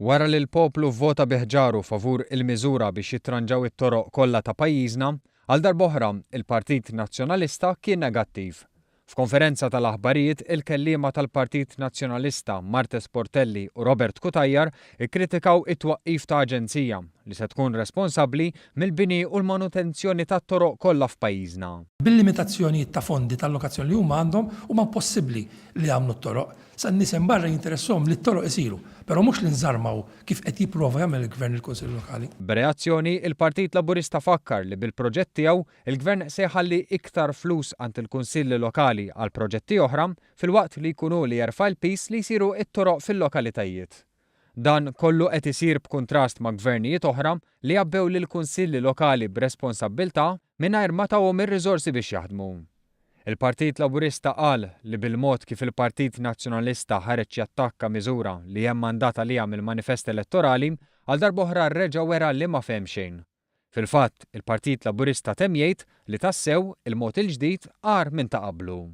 Wara li l-poplu vvota bi ħġaru favur il-miżura biex jitranġaw it-toroq kollha ta' pajjiżna, għal darb'oħra, il-Partit Nazzjonalista kien negattiv. F'konferenza tal-aħbarijiet, il-kelliema tal-Partit Nazzjonalista Marthese Portelli u Robert Cutajar ikkritikaw it-twaqqif ta' aġenzija li se tkun responsabbli mill-bini u l-manutenzjoni tat-toroq kollha f'pajjiżna. Bil-limitazzjonijiet ta' fondi ta' allokazzjoni li huma għandhom, huma impossibbli li jagħmlu t-toroq. Sa n-nies hemm barra jinteressahom li t-toroq isiru, però mhux li nżarmaw kif qed jipprova jagħmel il-Gvern il-Kunsilli Lokali. B'reazzjoni, il-Partit Laburista fakkar li bil-proġett tiegħu, il-Gvern se jħalli iktar flus għand il-Kunsilli Lokali għal proġetti oħra, filwaqt li jkun hu li jerfa' l-piż li jsiru t-toroq fil-lokalitajiet. Dan kollu qed isir b'kuntrast ma' gvernijiet oħra li għabbew lill-Kunsilli Lokali b'responsabbiltà mingħajr ma tawhom ir-riżorsi biex jaħdmu. Il-Partit Laburista qal li bil-mod kif il-Partit Nazzjonalista ħareġ jattakka miżura li hemm mandat għaliha mill-manifest elettorali, għal darb'oħra reġa' wera li ma fehem xejn. Fil-fatt, il-Partit Laburista temm jgħid li tassew il-mod il-ġdid agħar minn ta' qablu.